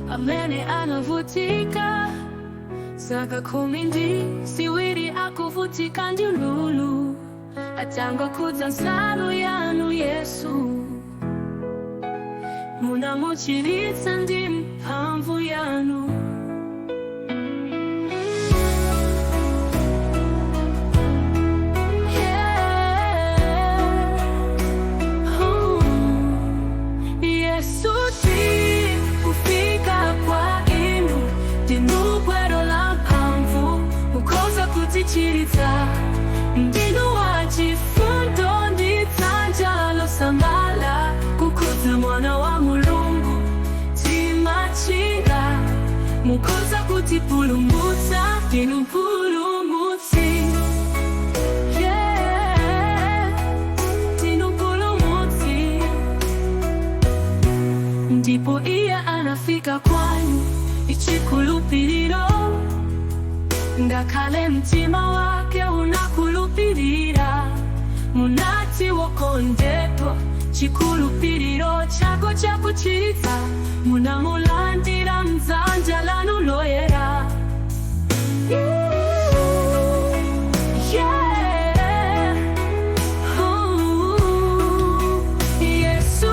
Amene anavutika zaka 12 akuvutika ndi ululu, atangokhudza nsalu yanu Yesu, munamuchiritsa ndi mphamvu yanu. Yeah. Ooh. Yesu, kufika kwa inu, ndinu gwero la mphamvu, mukhoza kutichiritsa. Ndinu wachifundo ndi dzanja losamala, kukhudza mwana wa Mulungu timachira, mukhoza kutipulumutsa, ndinu mpulumutsi. Yeah, ndinu mpulumutsi. Ndipo iye anafika kwanu ndi chikhulupiriro, ngakhale mtima wake unakhulupirira. Munati, "Wokondedwa, chikhulupiriro chako chakuchiritsa." Munamulandira mdzanja lanu loyera. Yeah. Ooh. Yesu,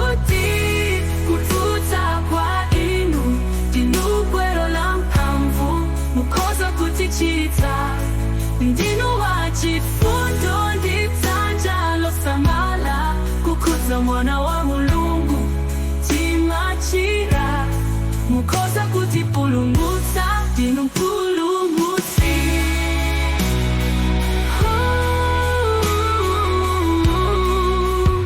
kudza kwa inu, ndinu gwero la mphamvu, mukhoza kutichiritsa. Ndinu wachifundo ndi dzanja losamala, kukhudza mwana wa Mulungu timachira, mukhoza kutipulumutsa, ndinu mpulumutsi. Ooh.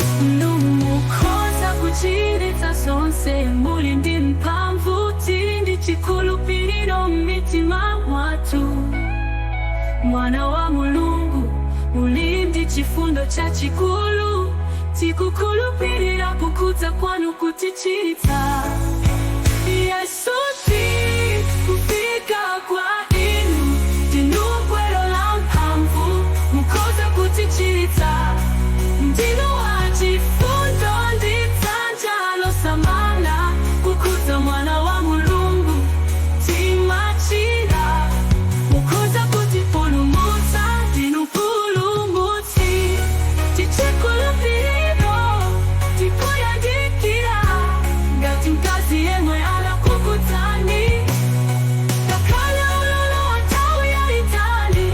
Mukhoza kuchiritsa zonse, muli ndi mphamvu, tili ndi chikhulupiriro mmitima mwathu. Mwana wa Mulungu, muli ndi chifundo chachikulu, tikukhulupirira kukhudza kwanu kutichiritsa. Yesu, kufika kwa inu, ndinu gwero la mphamvu, mukhoza kutichiritsa. Ndinu wachifundo ndi dzanja losamala, kukhudza mwana wa Mulungu timachira, mukhoza kutipulumutsa, ndinu mpulumutsi. Tichikhulupiriro tikuyandikira, ngati mkazi yemwe anakukhudzani, ngakhale ululu wa nthawi yayitali.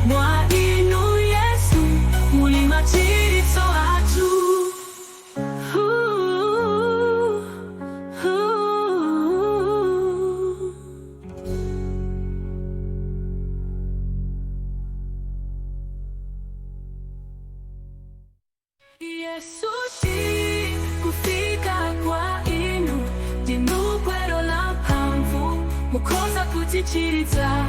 Mwa inu Yesu muli machiritso athu. Ooh, ooh. Yesu, kufika kwa inu, ndinu gwero la mphamvu, mukhoza kutichiritsa.